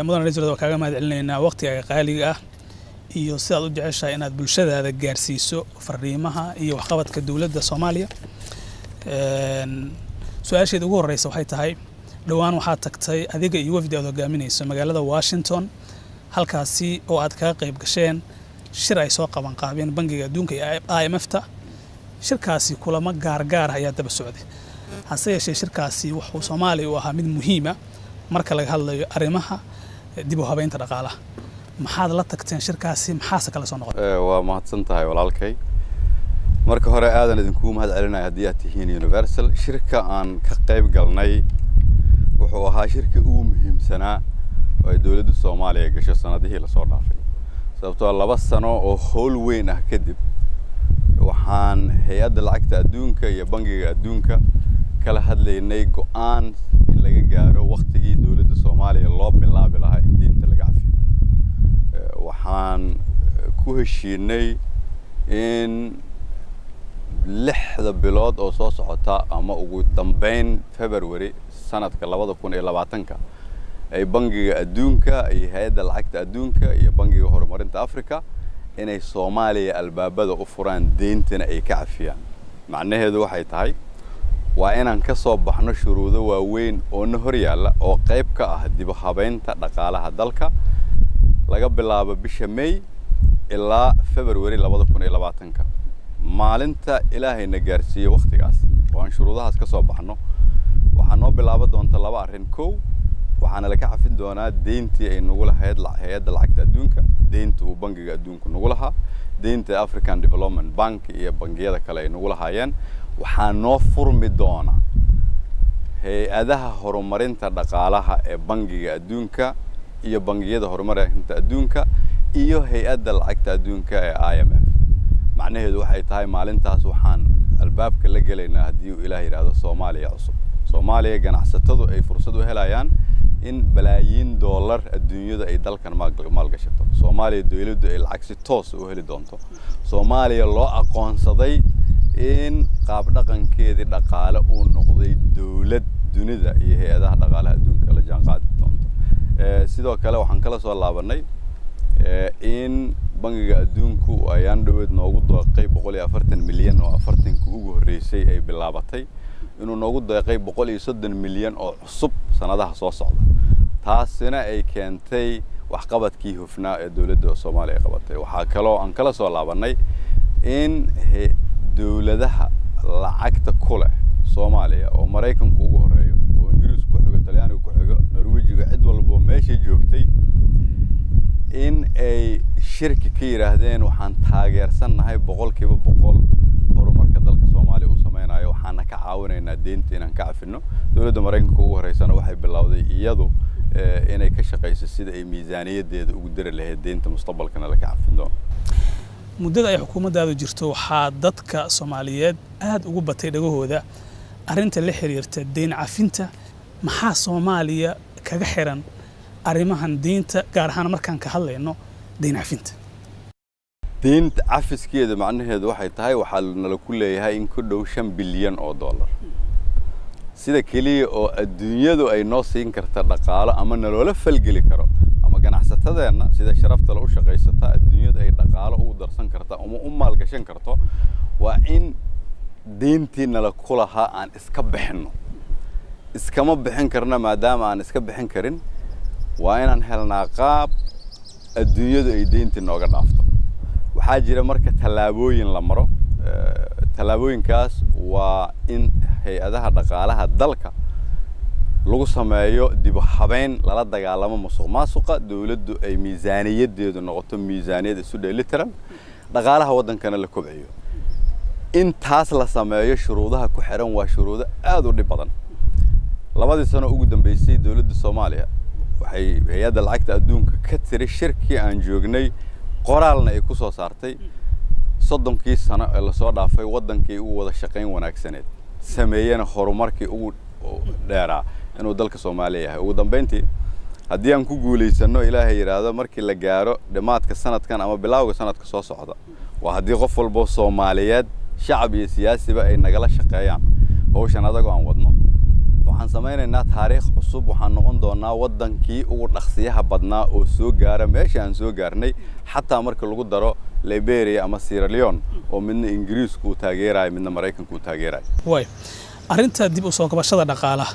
Mudan ra'iisul, waa kaaga mahad celinaynaa waqtigaaga qaaliga ah iyo sidaad u jeceshahay inaad bulshadaada gaarsiiso fariimaha iyo waxqabadka dowladda Soomaaliya. Su-aasheeda ugu horeysa waxay tahay, dhowaan waxaad tagtay adiga iyo wafdi aad hogaaminayso magaalada Washington, halkaasi oo aad kaga qayb gasheen shir ay soo qaban qaabeen Bangiga Adduunka iyo IMF-ta. Shirkaasi kulamo gaargaar ayaa daba socday, hase yeeshee shirkaasi wuxuu Soomaaliya u ahaa mid muhiima marka laga hadlayo arrimaha dib u habeynta dhaqaalaha. Maxaad la tagteen shirkaasi, maxaase kala soo noqotay? Waa mahadsan tahay walaalkay. Marka hore aadan idinkugu mahad celinaya haddii aad tihiin Universal. Shirka aan ka qayb galnay wuxuu ahaa shirkii ugu muhiimsanaa oo ay dowladda Soomaaliya gasho sanadihii lasoo dhaafay, sababtoo 2 sano oo howl weyn ah kadib waxaan Hay-adda Lacagta Adduunka iyo Bangiga Adduunka kala hadlaynay go-aan in laga gaaro waktigii dowladda Soomaaliya loo bilaabi lahaa in deynta laga cafiyo. Waxaan ku heshiinay in 6da bilood oo soo socota ama ugu dambeyn February sanadka 2020-ka ay Bangiga Adduunka iyo Hay-adda Lacagta Adduunka iyo Bangiga Horumarinta Africa inay Soomaaliya albaabada u furaan, deyntana ay ka cafiyaan. Macnaheedu waxay tahay waa inaan ka soo baxno shuruudo waaweyn oo na hor yaalla oo qayb ka ah dib u habeynta dhaqaalaha dalka laga bilaabo bisha May ilaa February 2020-ka. Maalinta Ilaahayna gaarsiiye wakhtigaas oo aan shuruudahaas ka soo baxno, waxaa noo bilaaban doonta laba arrin. Kow, waxaana laka cafin doonaa deyntii ay nagu lahayd Hay-adda Lacagta Adduunka, deynta uu Bangiga Adduunku nagu lahaa, deynta African Development Bank iyo bangiyada kale ay nagu lahaayeen. Waxaa noo furmi doona hay-adaha horumarinta dhaqaalaha ee Bangiga Adduunka iyo bangiyada horumarinta adduunka iyo Hay-adda Lacagta Adduunka ee IMF. Macnaheedu waxay tahay maalintaas waxaan albaabka la gelaynaa, haddii uu Ilaah yidhaahdo, Soomaaliya cusub, Soomaaliya ganacsatadu ay fursad u helayaan in balaayiin dollar adduunyada ay dalkan maalgashato, Soomaaliya dowladdu ay lacag si toos u heli doonto, Soomaaliya loo aqoonsaday in qaab dhaqankeedii dhaqaale uu noqday dowlad dunida iyo hay-adaha dhaqaalaha adduunka la jaanqaadi doonto. Sidoo kale waxaan kala soo laabanay in Bangiga Adduunku ayaan dhaweed noogu deeqay 140 milyan oo 40-ka ugu horreysay ay bilaabatay, inuu noogu deeqay 130 milyan oo cusub sanadaha soo socda, taasina ay keentay waxqabadkii hufnaa ee dowladda Soomaaliya ay qabatay. Waxaa kaloo aan kala soo laabanay in dowladaha lacagta ku leh Soomaaliya, oo Maraykanku ugu horreeyo, oo Ingiriisku ku xigo, Talyaanigu ku xigo, Norwejiga, cid walbo meeshay joogtay, in ay shirki ka yidhaahdeen waxaan taageersannahay 100% horumarka dalka Soomaaliya uu sameynayo, waxaana ka caawinaynaa deynta inaan ka cafino. Dowladda Maraykanka ugu horreysana waxay bilowday iyadu inay ka shaqayso sida ay miisaaniyaddeeda ugu dari lahayd deynta mustaqbalkana laka cafin doono. Muddada ay xukuumaddaadu jirto waxaa dadka Soomaaliyeed aad ugu batay dhagahooda arrinta la xiriirta deyn cafinta. Maxaa Soomaaliya kaga xiran arrimahan deynta, gaar ahaan markaan ka hadlayno deyn cafinta? Deynta cafiskeeda macnaheedu waxay tahay waxaa nala ku leeyahay in ku dhow $5 bilyan. Sida keliya oo adduunyadu ay noo siin karta dhaqaalo ama naloola falgeli karo ama ganacsatadeenna sida sharafta la u shaqaysata adduunyadu ay dhaqaalo ugu darsan karta ama u maalgashan karto waa in deyntii nala ku lahaa aan iska bixinno. Iskama bixin karna. Maadaama aan iska bixin karin, waa inaan helnaa qaab adduunyadu ay deyntii nooga dhaafto. Waxaa jira marka tallaabooyin la maro. Tallaabooyinkaas waa in hay-adaha dhaqaalaha dalka lagu sameeyo dib u habeyn, lala dagaalamo musuq maasuqa, dowladdu ay miisaaniyaddeedu noqoto miisaaniyad isu dheelitiran, dhaqaalaha waddankana la kobciyo. Intaas la sameeyo, shuruudaha ku xiran waa shuruudo aad u dhib badan. 2dii sano ugu dambeysay dowladda Soomaaliya waxay Hay-adda Lacagta Adduunka ka tiri shirkii aan joognay, qoraalna ay ku soo saartay, 30kii sano ee lasoo dhaafay waddankii ugu wada shaqayn wanaagsaneed sameeyena horumarkii ugu dheeraa inuu dalka Soomaaliya yahay. Ugu dambeyntii, haddii aan ku guulaysano, Ilaahay yidhaahdo, markii la gaaro dhammaadka sanadkan ama bilowga sanadka soo socda, waa haddii qof walbo Soomaaliyeed, shacab iyo siyaasiba, ay nagala shaqeeyaan hawshan adagoo aan wadno. Waxaan Waxaan samaynaynaa taariikh cusub. Waxaan noqon doonaa waddankii ugu dhaqsiyaha badnaa oo soo gaara meesha aan soo gaarnay, xataa marka lagu daro Liberia ama Sierra Leone, oo midna Ingiriisku uu taageerayo, midna Maraykanku uu taageerayo. Way arrinta dib u soo kabashada dhaqaalaha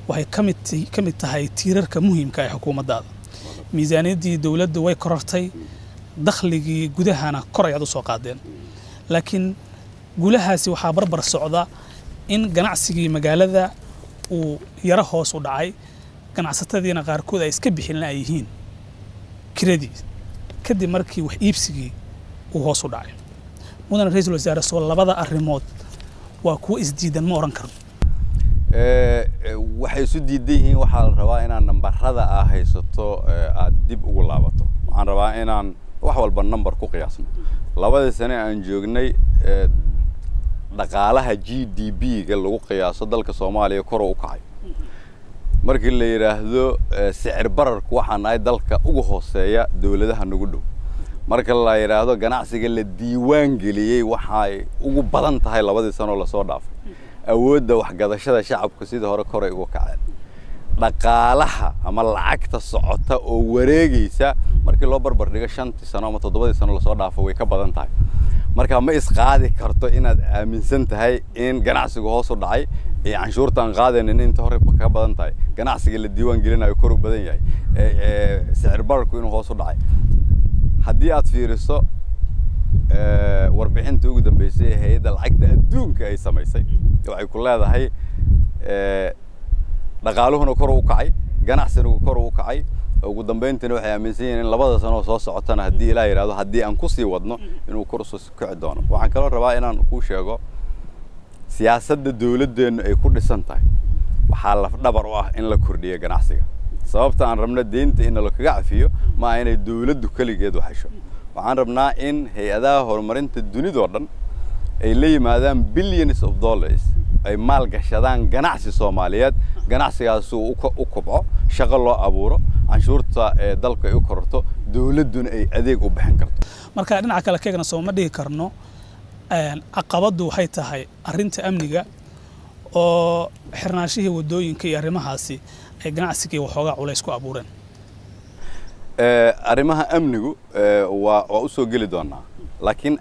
waxay ka mid tahay tiirarka muhiimka ee xukuumaddaada. Miisaaniyaddii dowladdu way korortay, dakhligii gudahana kor ayaad u soo qaadeen, laakiin guulahaasi waxaa barbar socda in ganacsigii magaalada uu yaro hoos u dhacay, ganacsatadiina qaarkood ay iska bixin ay yihiin kiradii kadib markii wax iibsigii uu hoos u dhacay. Mudane ra-iisul wasaare, soo labada arrimood waa kuwo isdiidan ma oran karno? Waxay isu diidan yihiin. Waxaa la rabaa inaan nambarada aa haysato aad dib ugu laabato. Waxaan rabaa inaan wax walba number ku qiyaasno. Labadii sane aan joognay, dhaqaalaha GDP-ga lagu qiyaaso dalka Soomaaliya kor u kacay. Markii la yidhaahdo sicir bararku, waxaan nahay dalka ugu hooseeya dowladaha nagu dhow. Marka la yidhaahdo ganacsiga la diiwaan geliyey, waxay ugu badan tahay labadii sanoo lasoo dhaafay. Awoodda waxgadashada shacabka sidii hore koray uga kaceen. Dhaqaalaha ama lacagta socota oo wareegaysa, markii loo barbar dhigo 5-tii sano ama 7-dii sano lasoo dhaafo, way ka badan tahay. Marka ma isqaadi karto inaad aaminsan tahay in ganacsigu hoos u dhacay iyo canshuurtaan qaadaynin inta hore ka badan tahay, ganacsiga la diiwaan gelinayo kor u badan yahay, sicir bararku inuu hoos u dhacay. Haddii aad fiiriso warbixintii ugu dambeysay ee Hay'adda Lacagta Adduunka ay samaysay, waxay ku leedahay dhaqaaluhuna kor u kacay, ganacsiguna kor u kacay. Ugu dambeyntiina waxay aaminsan yihiin in labada sano oo soo socotana, haddii Ilaah yidhaahdo, haddii aan kusii wadno, inuu kor usoo kici doono. Waxaan kaloo rabaa inaan kuu sheego siyaasadda dowladdeennu ay ku dhisan tahay waxaa lafdhabar u ah in la kordhiyo ganacsiga. Sababta aan rabno deynta in lakaga cafiyo ma aha inay dowladdu keligeed u hesho. Waxaan rabnaa in hay'adaha horumarinta dunidoo dhan ay la yimaadaan billions of dollars, ay maal gashadaan ganacsi Soomaaliyeed, ganacsigaas uu u kobco, shaqo loo abuuro, canshuurta ee dalku ay u kororto, dowladduna ay adeeg u bixin karto. Marka dhinaca kale keegna, soo ma dhihi karno caqabaddu waxay tahay arrinta amniga oo xirnaanshihii waddooyinka iyo arrimahaasi ay ganacsigii waxoogaa culays ku abuureen? Arrimaha amnigu waa u soo geli doonaa, laakiin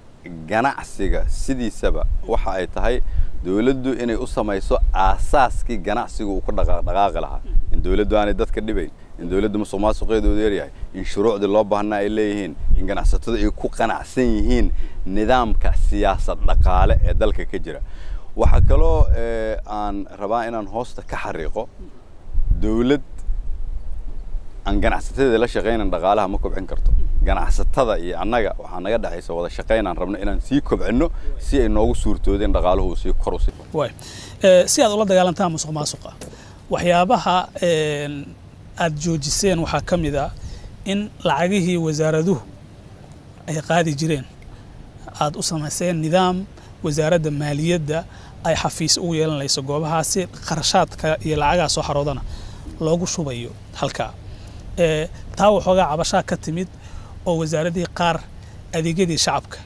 ganacsiga sidiisaba waxa ay tahay dowladdu inay u samayso aasaaskii ganacsigu uu ku dhaqaaqi lahaa, in dowladdu aanay dadka dhibayn, in dowladdu musuq maasuqeedu uu yaryahay, in shuruucdii loo baahnaa ay leeyihiin, in ganacsatadu ay ku qanacsan yihiin nidaamka siyaasad dhaqaale ee dalka ka jira. Waxaa kaloo aan rabaa inaan hoosta ka xariiqo, dowlad aan ganacsatada la shaqaynan dhaqaalaha ma kobcin karto. Ganacsatada iyo annaga waxaa naga dhexaysa wada shaqayn aan rabno inaan sii kobcinno si ay noogu suurtoodeen dhaqaaluhu uu sii kor usii Way si aad ula dagaalantaan musuq maasuqa, waxyaabaha aad joojiseen waxaa ka mid ah in lacagihii wasaaraduhu ay qaadi jireen aad u samayseen nidaam wasaaradda maaliyadda ay xafiis ugu yeelanayso goobahaasi, qarashaadka iyo lacagaha soo xaroodana loogu shubayo halkaa. Taa waxoogaa cabashaa ka timid oo wasaaradihii qaar adeegyadii shacabka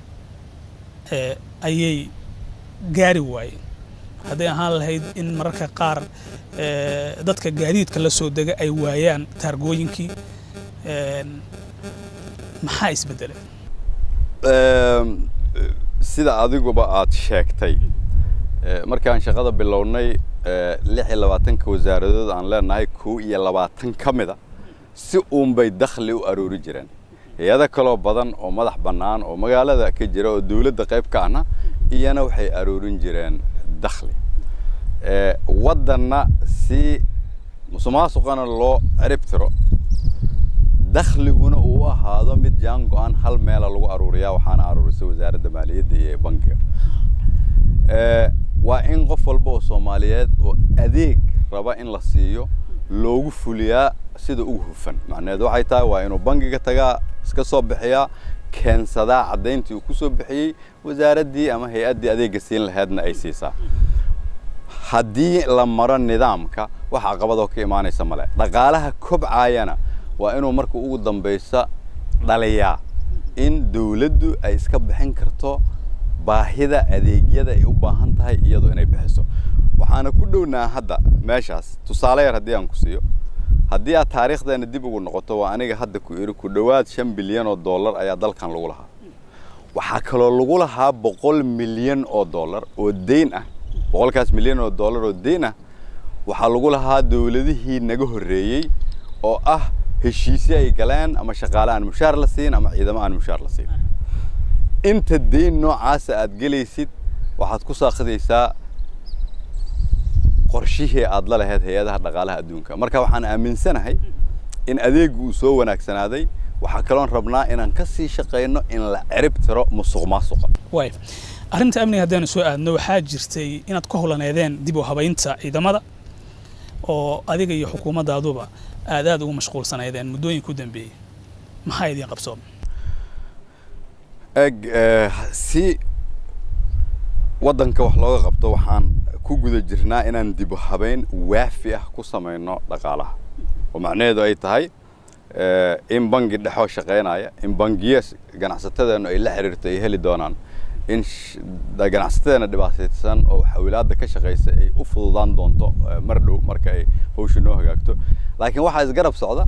ayay gaari waayeen, hadday ahaan lahayd in mararka qaar dadka gaadiidka la soo dega ay waayaan taargooyinkii. Maxaa isbedelay? Sida adiguba aad sheegtay, markaan shaqada bilownay, 26-ka wasaaradood aan leenahay, 21 ka mida si uunbay dakhli u aroori jireen. Hay'ado kaloo badan oo madax bannaan oo magaalada ka jira oo dowladda qayb ka ahna iyana waxay aroorin jireen dakhli. Waddanna si musuqmaasuqana loo cirib tiro, dakhliguna uu u ahaado mid jaan go'an, hal meela lagu aruuriyaa, waxaana aruurisa Wasaaradda Maaliyadda iyo bankiga. Waa in qof walba oo Soomaaliyeed oo adeeg raba in la siiyo loogu fuliyaa sida ugu hufan. Macnaheedu waxay tahay waa inuu bangiga tagaa, iska soo bixiyaa, keensadaa caddayntii uu ku soo bixiyey, wasaaraddii ama hay'addii adeegga siin lahaydna ay siisaa. Haddii la maro nidaamka, wax caqabadoo ka imaanaysa male. Dhaqaalaha kobcaayana waa inuu marka ugu dambaysa dhaliyaa in dowladdu ay iska bixin karto baahida adeegyada ay u baahan tahay iyadoo inay bixiso. Waxaana ku dhownaa hadda meeshaas. Tusaale yar haddii aan ku siiyo, haddii aad taariikhdeena dib ugu noqoto, waa aniga hadda ku iri ku dhowaad $5 bilyan ayaa dalkan lagu lahaa. Waxaa kaloo lagu lahaa $100 milyan oo deyn ah. $100-kaas milyan oo deyn ah waxaa lagu lahaa dowladihii naga horreeyey, oo ah heshiisyo ay galeen ama shaqaale aan mushaar la siin ama ciidamo aan mushaar la siin. Inta deyn noocaasa aad gelaysid, waxaad ku saaqidaysaa qorshihii aad la lahayd hay-adaha dhaqaalaha adduunka. Marka waxaan aaminsanahay in adeeggu uu soo wanaagsanaaday. Waxaa kaloon rabnaa inaan ka sii shaqayno in la cirib tiro musuq maasuqa. Waay, arrinta amniga haddaanu soo aadno, waxaa jirtay inaad ku howlaneedeen dib u habaynta ciidamada, oo adiga iyo xukuumaddaaduba aad aad ugu mashquulsanaydeen muddooyinka u dambeeyey. Maxaa idiin qabsoom? Eg, si waddanka wax looga qabto, waxaan ku guda jirnaa inaan dib u habayn waafi ah ku samayno dhaqaalaha, oo macnaheedu ay tahay in bangi dhexoo shaqaynaya, in bangiyo ganacsatadeennu ay la xiriirto ay heli doonaan, in ganacsatadeena dhibaataysan oo xawilaadda ka shaqaysa ay u fududaan doonto mar dhow marka ay hawsha noo hagaagto. Laakiin waxaa isgarab socda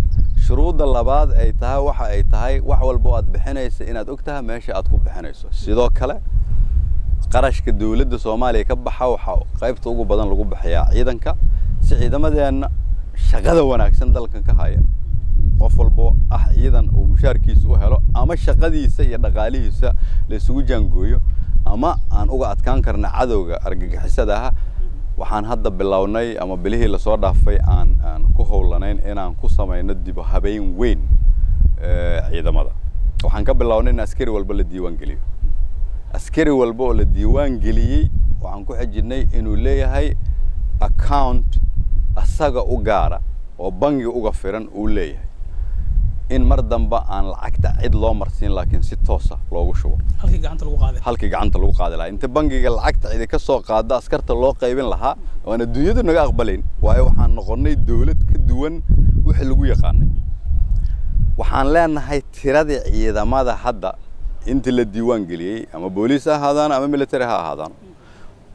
shuruudda labaad ay tahay, waxa ay tahay wax walba oo aad bixinaysa inaad og tahay meesha aad ku bixinayso. Sidoo kale qarashka dowladda Soomaaliya ka baxa waxaa qaybta ugu badan lagu bixiyaa ciidanka, si ciidamadeenna shaqada wanaagsan dalkan ka haya qof walbo ah ciidan uu mushaarkiisa u helo ama shaqadiisa iyo dhaqaalihiisa la isugu jaangooyo, ama aan uga adkaan karna cadowga argagixisada ah. Waxaan hadda bilownay ama bilihii lasoo dhaafay aan ku howlanayn inaan ku samayno dib u habeyn weyn ciidamada. Waxaan ka bilownay in askari walba la diiwaan geliyo. Askari walba oo la diiwaan geliyey, waxaan ku xijinay inuu leeyahay account asaga u gaara oo bangi uga firan uu leeyahay, in mar dambe aan lacagta cid loo marsiin, laakiin si toosa loogu shubo. Halkii gacanta lagu qaaday. Halkii gacanta lagu qaadi lahaa, inta bangiga lacagta cidi ka soo qaada askarta loo qaybin lahaa, waan adduunyadu naga aqbalayn, waayo waxaan noqonnay dowlad ka duwan wixii lagu yaqaanay. Waxaan leenahay tiradii ciidamada hadda inta la diiwaan geliyey, ama booliis ha ahaadaan ama military ha ahaadaan,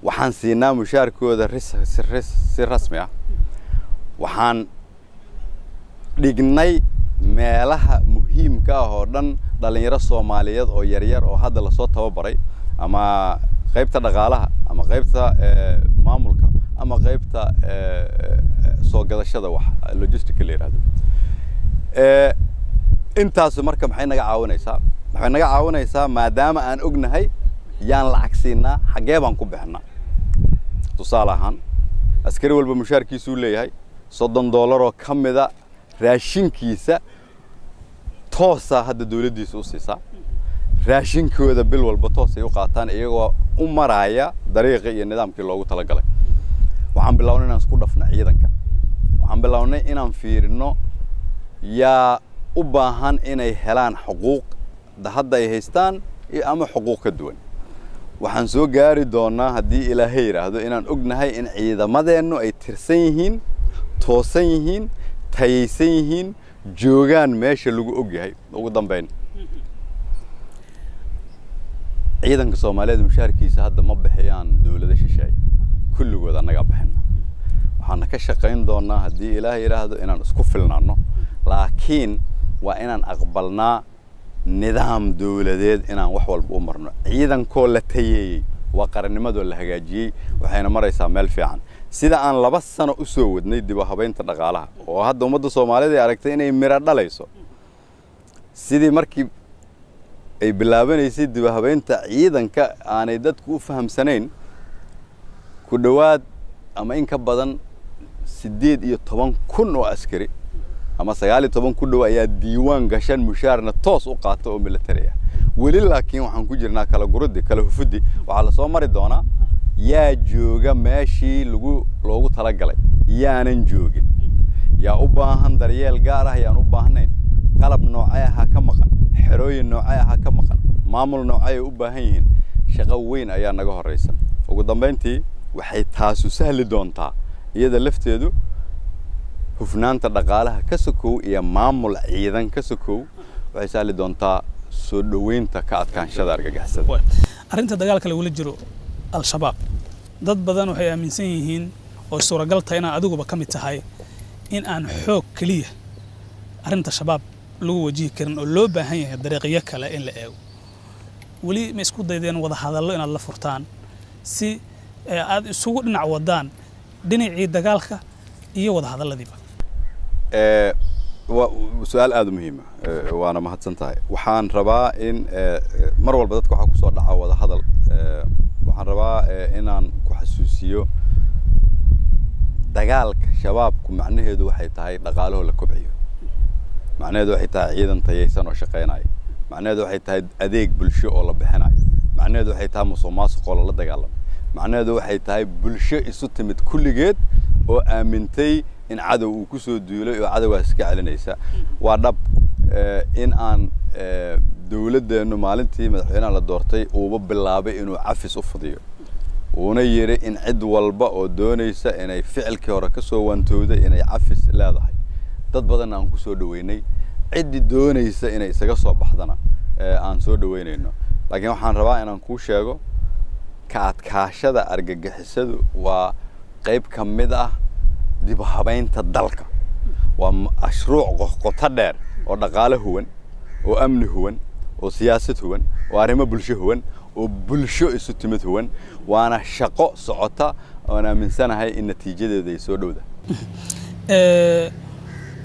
waxaan siinaa mushaarkooda si rasmi ah. Waxaan dhignay meelaha muhiimka ah oo dhan dhalinyaro Soomaaliyeed oo yaryar oo hadda lasoo tababaray, ama qaybta dhaqaalaha ama qaybta maamulka ama qaybta soo gadashada, wax logistic la yidhahdo. Intaasu marka maxay naga caawinaysaa? Waxay naga caawinaysaa, maadaama aan ognahay yaan lacag siinaa, xaggee baan ku bixinaa. Tusaale ahaan, askari walba mushaarkiisuu leeyahay, $30 oo ka mida raashinkiisa toosaa hadda dawladdiisa u siisaa. Raashinkooda bil walba toosay u qaataan, iyagoo u maraaya dariiqii iyo nidaamkii loogu talagalay. Waxaan bilownay inaan isku dhafno ciidanka. Waxaan bilownay inaan fiirino yaa u baahan inay helaan xuquuq hadda ay haystaan iyo ama xuquuq ka duwan. Waxaan soo gaari doonaa, haddii Ilaahay yidhaahdo, inaan ognahay in ciidamadeennu ay tirsan yihiin, toosan yihiin, tayaysan yihiin, joogaan meesha lagu og yahay. Ugu dambayn, ciidanka Soomaaliyeed mushaarkiisa hadda ma bixiyaan dowlada shisheeye, kulligood annagaa bixina. Waxaana ka shaqayn doonaa, haddii Ilaahay yidhaahdo, inaan isku filnaano, laakiin waa inaan aqbalnaa nidaam dowladeed inaan wax walba u marno. Ciidankoo la tayeeyey waa qarannimadoo la hagaajiyey, waxayna maraysaa meel fiican. Sida aan 2 sano u soo wadnay dib u habaynta dhaqaalaha, oo hadda ummadda Soomaaliyeed ay aragtay inay miro dhalayso, sidii markii ay bilaabanaysay dib u habaynta ciidanka aanay dadku u fahamsanayn, ku dhowaad ama in ka badan 18,000 oo askari ama 19 ku dhow ayaa diiwaan gashan, mushaarna toos u qaata oo military ah weli. Laakiin waxaan ku jirnaa kala gurudi, kala hufudi. Waxaa lasoo mari doonaa yaa jooga meeshii lagu loogu talagalay, yaanan joogin, yaa u baahan daryeel gaar ah, yaan u baahnayn, qalab noocee ahaa ka maqan, xerooyin noocee ahaa ka maqan, maamul noocee ay u baahan yihiin. Shaqo weyn ayaa naga horreysa. Ugu dambayntii, waxay taasu sahli doontaa iyada lafteedu hufnaanta dhaqaalaha ka sokow iyo maamul ciidan ka sokow, waxay sahli doontaa soo dhoweynta ka adkaanshada argagixisada. Arrinta dagaalka lagula jiro Al-Shabaab Dad badan waxay aaminsan yihiin oo suuragal tahay inaad adiguba ka mid tahay in aan xoog keliya arrinta Shabaab lagu wajihi karin oo loo baahan yahay dariiqyo kale in la eego. Weli ma isku daydeen wada hadallo inaad la furtaan si aad isugu dhinac wadaan dhinacii dagaalka iyo wada hadalladiiba? Su-aal aada u muhiima, waana mahadsan tahay. Waxaan rabaa in mar walba dadka waxaa kusoo dhaca wada hadal. Waxaan rabaa inaan ku xasuusiyo dagaalka Shabaabku macnaheedu waxay tahay dhaqaalahoo la kobciyo, macnaheedu waxay tahay ciidan tayaysan oo shaqaynaya, macnaheedu waxay tahay adeeg bulsho oo la bixinayo, macnaheedu waxay tahay musuq maasuq oo lala dagaalamo, macnaheedu waxay tahay bulsho isu timid kulligeed oo aamintay in cadow uu kusoo duulay oo cadowgaas iska celinaysa. Waa dhab in aan dowladdeennu maalintii madaxweynaha la doortay uuba bilaabay inuu cafis u fudiyo, uuna yidhi in cid walba oo doonaysa inay ficilkii hore ka soo waantowday inay cafis leedahay. Dad badanna aan kusoo dhaweynay, ciddii doonaysa inay isaga soo baxdana aan soo dhaweynayno. Laakiin waxaan rabaa inaan kuu sheego ka adkaashada argagixisadu waa qayb ka mid ah dib u habaynta dalka, waa mashruuc qoto dheer oo dhaqaale huwan, oo amni huwan, oo siyaasad huwan, oo arrimo bulsho huwan, oo bulsho isu timid huwan, waana shaqo socota oon aaminsanahay in natiijadeeda ay soo dhowda.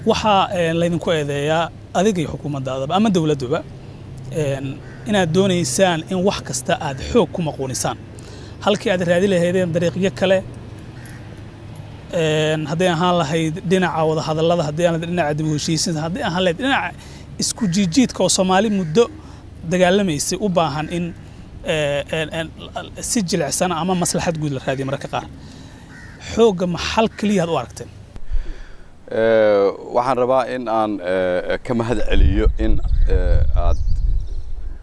Waxaa laydinku eedeeyaa adiga iyo xukuumaddaadaba ama dowladduba inaad doonaysaan in wax kasta aad xoog ku maquunisaan halkii aad raadi lahaydeen dariiqyo kale, hadday ahaan lahayd dhinaca wadahadallada, haddii aan lahayd dhinaca dib u heshiisiinta, haddii ahaan lahayd dhinaca isku jiijiidka oo Soomaali muddo dagaalamaysay u baahan in si jilicsan ama maslaxad guud la raadiyo mararka qaar. Xoogga maxal keliya aad u aragteen? Waxaan rabaa in aan ka mahad celiyo in aad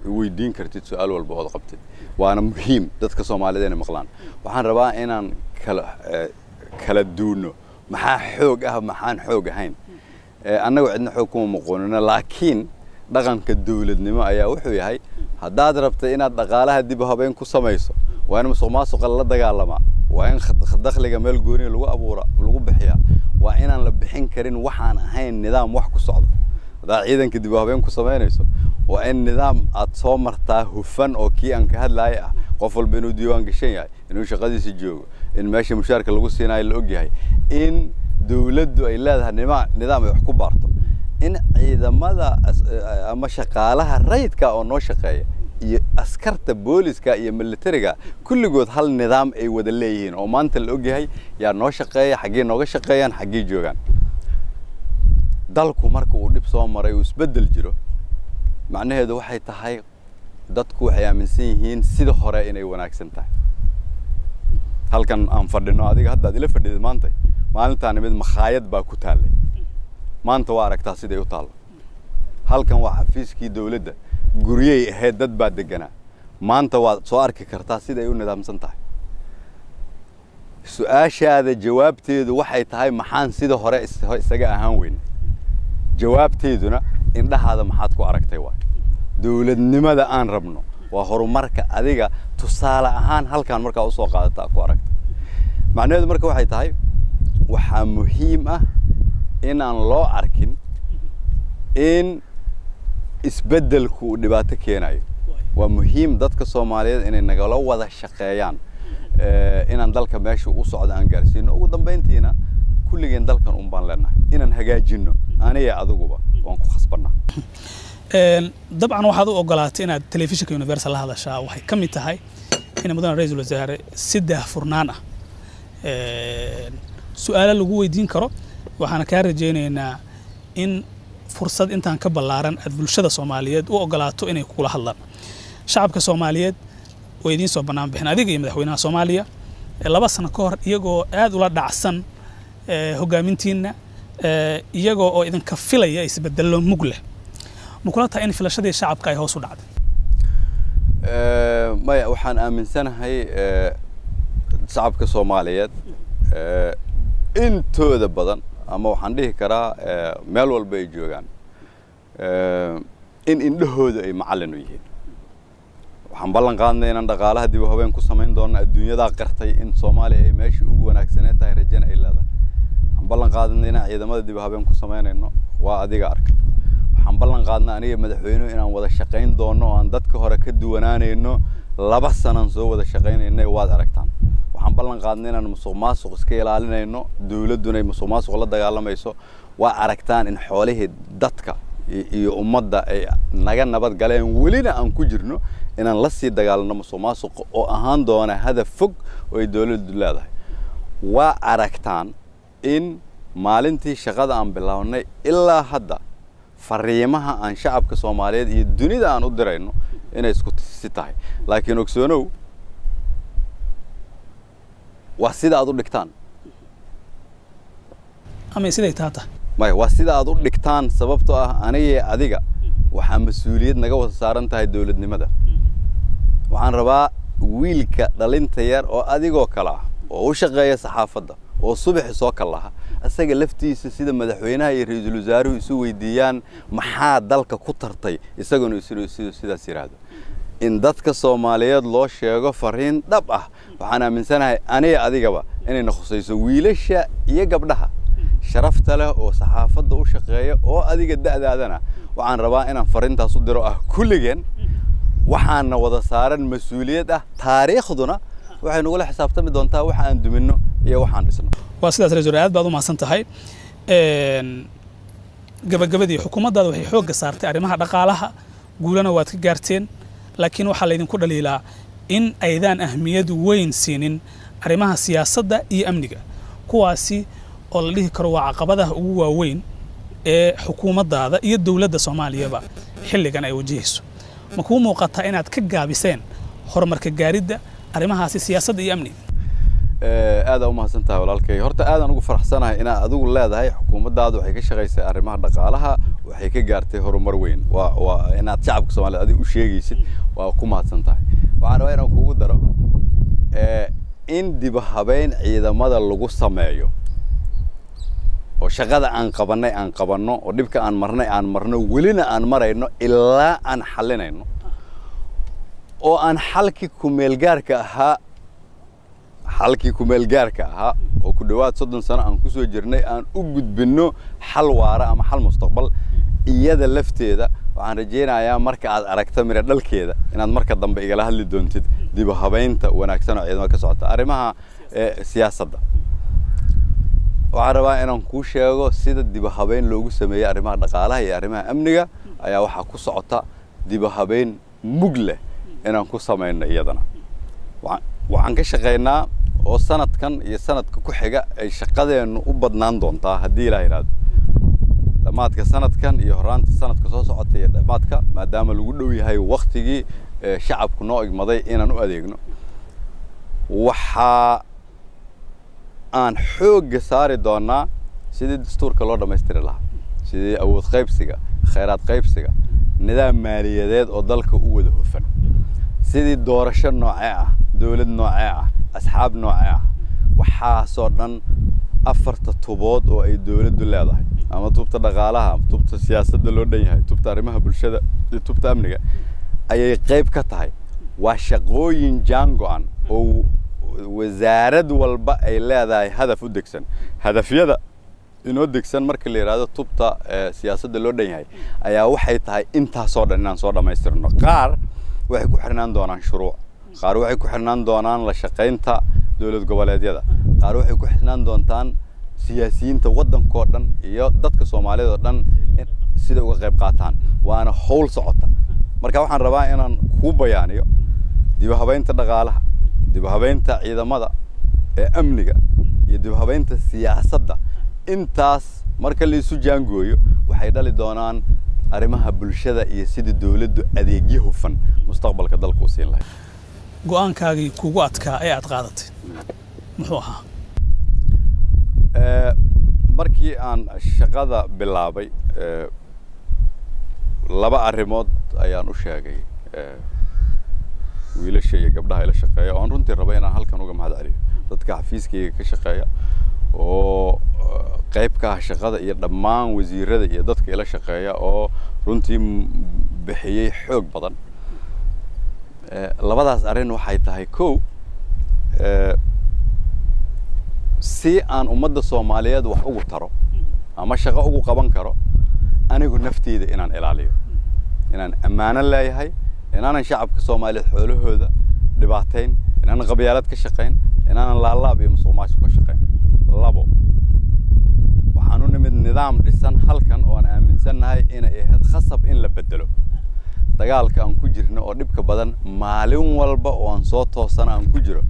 weydiin kartid su-aal walba ood qabtid, waana muhiim dadka Soomaalida inay maqlaan. Waxaan rabaa inaan kala duuno maxaa xoog ah, maxaan xoog ahayn. Annagu cidna xoog kuma muquunino, laakiin dhaqanka dowladnimo ayaa wuxuu yahay haddaad rabta inaad dhaqaalaha dib u habeyn ku samayso, waa in musuq maasuqa lala dagaalamaa, waa in dakhliga meel gooniya lagu abuura lagu bixiyaa, waa inaan la bixin karin waxaan ahayn nidaam wax ku socda. Haddaad ciidanka dib u habeyn ku samaynayso, waa in nidaam aad soo martaa hufan oo kii aan ka hadlaaya ah, qof walba inuu diiwaan gashan yahay, inuu shaqadiisa joogo, in meesha mushaarka lagu siinayo la og yahay, in dowladdu ay leedahay nidaam ay wax ku baarto, in ciidamada ama shaqaalaha rayidka oo noo shaqeeya iyo askarta booliska iyo militariga kulligood hal nidaam ay wada leeyihiin oo maanta la ogyahay yaa noo shaqeeya, xaggee nooga shaqeeyaan, xaggee joogaan. Dalku marka uu dhib soo maray uu isbeddel jiro, macnaheedu waxay tahay dadku waxay aaminsan yihiin sida hore inay wanaagsan tahay. Halkan aan fadhino, adiga hadda aad ila fadhidid maanta, maalintaan mid makhaayad baa ku taallay, maanta waa aragtaa siday u taallo. Halkan waa xafiiskii dowladda, guryey ahayd, dad baa deganaa, maanta waad soo arki kartaa siday u nidaamsan tahay. Su-aashaada jawaabteedu waxay tahay maxaan sida hore isaga ahaan weyne? Jawaabteeduna indhahaada maxaad ku aragtay waay. Dowladnimada aan rabno waa horumarka adiga tusaale ahaan halkan markaa usoo qaadataa ku aragtay. Macnaheedu marka waxay tahay waxaa muhiim ah inaan loo arkin in isbeddelku uu dhibaato keenayo. Waa muhiim dadka Soomaaliyeed inay nagala wada shaqeeyaan inaan dalka meesha u socdo aan gaarsiino. Ugu dambeyntiina kulligeen dalkan un baan leenahay inaan hagaajino, aniga adiguba waan ku khasbanaa. Dabcan waxaad u ogolaatay inaad telefishinka Universal la hadashaa waxay ka mid tahay in mudane ra-iisul wasaare si daahfurnaan ah su-aalo lagu weydiin karo. Waxaana kaa rajaynaynaa in fursad intaan ka ballaaran aad bulshada Soomaaliyeed u ogolaato inay kula hadlaan. Shacabka Soomaaliyeed way idiin soo bannaan bixin adiga iyo madaxweynaha Soomaaliya 2 sano ka hor, iyagoo aad ula dhacsan hoggaamintiinna, iyagoo oo idinka filaya isbedello mug leh. Ma kula tahay in filashadii shacabka ay hoos u dhacday? Maya, waxaan aaminsanahay shacabka Soomaaliyeed intooda badan, ama waxaan dhihi karaa meel walba ay joogaan, in indhahooda ay macallin u yihiin. Waxaan ballan qaadnay inaan dhaqaalaha dib u habeen ku samayn doono. Adduunyadaa qirtay in Soomaaliya ay meeshii ugu wanaagsaneed tahay, rajana ay leedahay. Waxaan ballan qaadnay inaan ciidamada dib u habeen ku samaynayno, waa adiga arkay. Waxaan ballan qaadnay aniga madaxweynuhu inaan wada shaqayn doono oo aan dadka hore ka duwanaanayno. 2 sanaan soo wada shaqaynaynay, waad aragtaan. Waxaan ballan qaadnay inaan musuq maasuq iska ilaalinayno, dowladduna ay musuq maasuq la dagaalamayso. Waa aragtaan in xoolihii dadka iyo ummadda ay naga nabad galeen, welina aan ku jirno inaan la sii dagaalano musuq maasuq oo ahaan doona hadaf fog oo ay dowladdu leedahay. Waa aragtaan in maalintii shaqada aan bilownay ilaa hadda fariimaha aan shacabka Soomaaliyeed iyo dunida aan u dirayno inay isku si tahay. Laakiin ogsoonow, waa sida aad u dhigtaan ama siday taata. Maya, waa sida aad u dhigtaan, sababtoo ah aniga adiga waxaa mas-uuliyad naga wada saaran tahay dowladnimada. Waxaan rabaa wiilka dhalinta yar oo adigoo kale ah oo u shaqeeya saxaafadda oo subaxi soo kallaha, isaga laftiisa sida madaxweynaha iyo ra-iisul wasaaruhu isu weydiiyaan maxaa dalka ku tartay, isaguna sidaas yidhaahdo. In dadka Soomaaliyeed loo sheego fariin dhab ah, waxaan aaminsanahay aniga adigaba inayna khusayso, wiilasha iyo gabdhaha sharafta leh oo saxaafadda u shaqeeya oo adiga da'daadana. Waxaan rabaa inaan fariintaas u diro ah kulligeen waxaana wada saaran mas-uuliyad ah, taariikhduna waxay nagula xisaabtami doontaa waxa aan duminno iyo waxaan dhisno. Waa sidaas ra-iisul, aad baad u mahadsan tahay. Gabagabadii, xukuumaddaada waxay xoogga saartay arrimaha dhaqaalaha, guulana waad ka gaarteen, laakiin waxaa laydinku dhaliilaa in aydaan ahmiyad weyn siinin arrimaha siyaasadda iyo amniga, kuwaasi oo la dhihi karo waa caqabadaha ugu waaweyn ee xukuumaddaada iyo dowladda Soomaaliyaba xilligan ay wajahayso. Ma kuu muuqataa inaad ka gaabiseen horumarka gaaridda arrimahaasi siyaasadda iyo amniga? Aad u mahadsan tahay walaalkay. Horta aadaan ugu faraxsanahay inaad adigu leedahay xukuumaddaadu waxay ka shaqaysay arrimaha dhaqaalaha, waxay ka gaartay horumar weyn. Waa inaad shacabka Soomaaliyeed adiga u sheegaysid, waa ku mahadsan tahay. Waxaan rabaa inaan kugu daro in dib habeyn ciidamada lagu sameeyo oo shaqada aan qabannay aan qabanno oo dhibka aan marnay aan marno, welina aan marayno ilaa aan xallinayno oo aan xalkii kumeelgaarka ahaa, xalkii kumeelgaarka ahaa oo ku dhowaad 30 sano aan kusoo jirnay, aan u gudbinno xal waara ama xal mustaqbal. Iyada lafteeda waxaan rajaynayaa marka aad aragto miro dhalkeeda inaad marka dambe igala hadli doontid dib u habeynta wanaagsan oo ciidamada ka socota. Arrimaha siyaasadda waxaan rabaa inaan kuu sheego sida dib u habeyn loogu sameeyey arrimaha dhaqaalaha iyo arrimaha amniga ayaa waxaa ku socota dib u habeyn mug leh inaan ku samayno iyadana. Waxaan ka shaqaynaa oo sanadkan iyo sanadka ku xiga ay shaqadeennu u badnaan doontaa haddii Ilaah yidhaahdo dhammaadka sanadkan iyo horraanta sanadka soo socota iyo dhammaadka, maadaama lagu dhow yahay waktigii shacabku noo igmaday inaan u adeegno. Waxaa aan xoogga saari doonaa sidii dastuurka loo dhammaystiri lahaa, sidii awood qaybsiga, khayraad qaybsiga, nidaam maaliyadeed oo dalka u wada hufan, sidii doorasho noocee ah, dowlad noocee ah, asxaab noocee ah. Waxaasoo dhan afarta tubood oo ay dowladdu leedahay, ama tubta dhaqaalaha, tubta siyaasadda loo dhan yahay, tubta arrimaha bulshada iyo tubta amniga, ayay qayb ka tahay. Waa shaqooyin jaan go'an oo wasaarad walba ay leedahay hadaf u degsan. Hadafyada inoo degsan marka la yidhaahdo tubta siyaasadda loo dhan yahay ayaa waxay tahay intaasoo dhan inaan soo dhammaystirno. Qaar waxay ku xirnaan doonaan shuruuc, qaar waxay ku xirnaan doonaan la shaqaynta dowlad goboleedyada, qaar waxay ku xirnaan doontaan siyaasiyiinta waddankoo dhan iyo dadka Soomaaliyeed oo dhan sida uga qayb qaataan. Waana hawl socota. Marka waxaan rabaa inaan kuu bayaaniyo dib u habeynta dhaqaalaha, dib u habeynta ciidamada ee amniga iyo dib u habeynta siyaasadda. Intaas marka la isu jaangooyo waxay dhali doonaan arrimaha bulshada iyo sidii dowladdu adeegyo hufan mustaqbalka dalka u siin lahayd. Go'aankaagii kugu adkaa ee aad qaadatay muxuu ahaa? Markii aan shaqada bilaabay 2 arrimood ayaan u sheegay wiilasha iyo gabdhaha ila shaqeeya, oo aan runtii raba inaan halkan uga mahad celiyo dadka xafiiskayga ka shaqeeya oo qayb ka ah shaqada iyo dhammaan wasiirada iyo dadka ila shaqeeya oo runtii bixiyey xoog badan. Labadaas arrin waxay tahay: kow, si aan ummadda Soomaaliyeed wax ugu taro ama shaqo ugu qaban karo, anigu nafteyda inaan ilaaliyo, inaan ammaano leeyahay, inaanan shacabka Soomaaliyeed xoolahooda dhibaatayn, inaanan qabyaalad ka shaqayn, inaanan laalaab iyo musuqmaasuq ka shaqayn. Labo, waxaan u nimid nidaam dhisan halkan oo aan aaminsannahay inay ahayd khasab in la bedelo. Dagaalka aan ku jirno oo dhibka badan maalin walba oo aan soo toosana aan ku jiro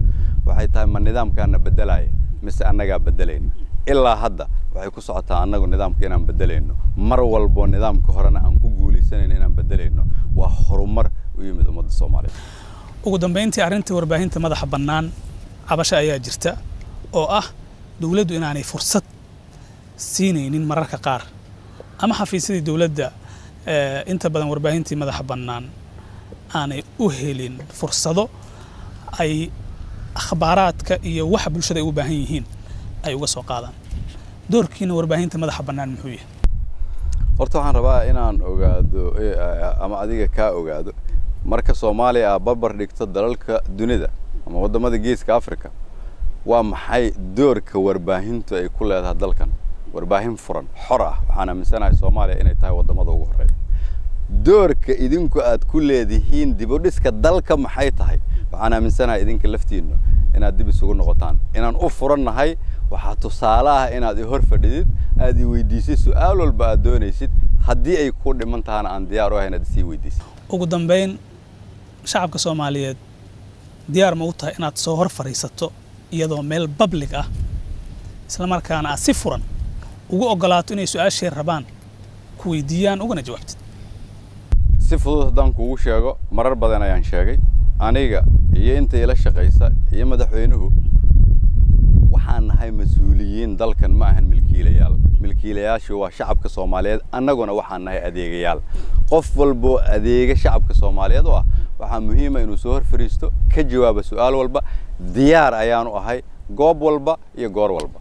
waxay tahay: ma nidaamkaana bedelaya mise annagaa bedelayna? Ilaa hadda waxay ku socotaa annagu nidaamka inaan bedelayno, mar walbo nidaamka horena aan ku guulaysanayno inaan bedelayno. Waa horumar u yimid ummadda Soomaaliyeed. Ugu dambeyntii, arrinta warbaahinta madaxa bannaan, cabasho ayaa jirta oo ah dowladdu inaanay fursad siinaynin mararka qaar, ama xafiisyadii dowladda inta badan warbaahintii madaxa bannaan aanay u helin fursado ay akhbaaraadka iyo waxa bulshada ay u baahan yihiin ay uga soo qaadaan. Doorkiina warbaahinta madaxa bannaan muxuu yahay? Horta waxaan rabaa inaan ogaado ama adiga kaa ogaado, marka Soomaaliya aa barbar dhigto dalalka dunida ama waddamada Geeska Africa, waa maxay doorka warbaahintu ay ku leedahay dalkan? Warbaahin furan, xor ah, waxaan aaminsanahay Soomaaliya inay tahay waddamada ugu horreeya. Doorka idinku aad ku leedihiin dib u dhiska dalka maxay tahay? Waxaan aaminsanahay idinka laftiinnu inaad dib isugu noqotaan. Inaan u furannahay waxaa tusaale ah inaad i hor fadhidid, aad i weydiisid su-aal walba aad doonaysid. Haddii ay ku dhiman tahana, aan diyaar u ahay inaad isii weydiisid. Ugu dambeyn, shacabka Soomaaliyeed diyaar ma u tahay inaad soo hor fadhiisato iyadoo meel public ah, isla markaana aad si furan ugu ogolaato inay su-aashay rabaan ku weydiiyaan, ugana jawaabtid? Si fudud haddaan kuugu sheego, marar badan ayaan sheegay, aniga iyo inta ila shaqaysa iyo madaxweynuhu waxaan nahay mas-uuliyiin dalkan, ma ahan milkiilayaal. Milkiilayaashu waa shacabka Soomaaliyeed, annaguna waxaan nahay adeegayaal. Qof walboo adeega shacabka Soomaaliyeed oo ah waxaa muhiima inuu soo hor fariisto, ka jawaaba su-aal walba. Diyaar ayaanu ahay goob walba iyo goor walba.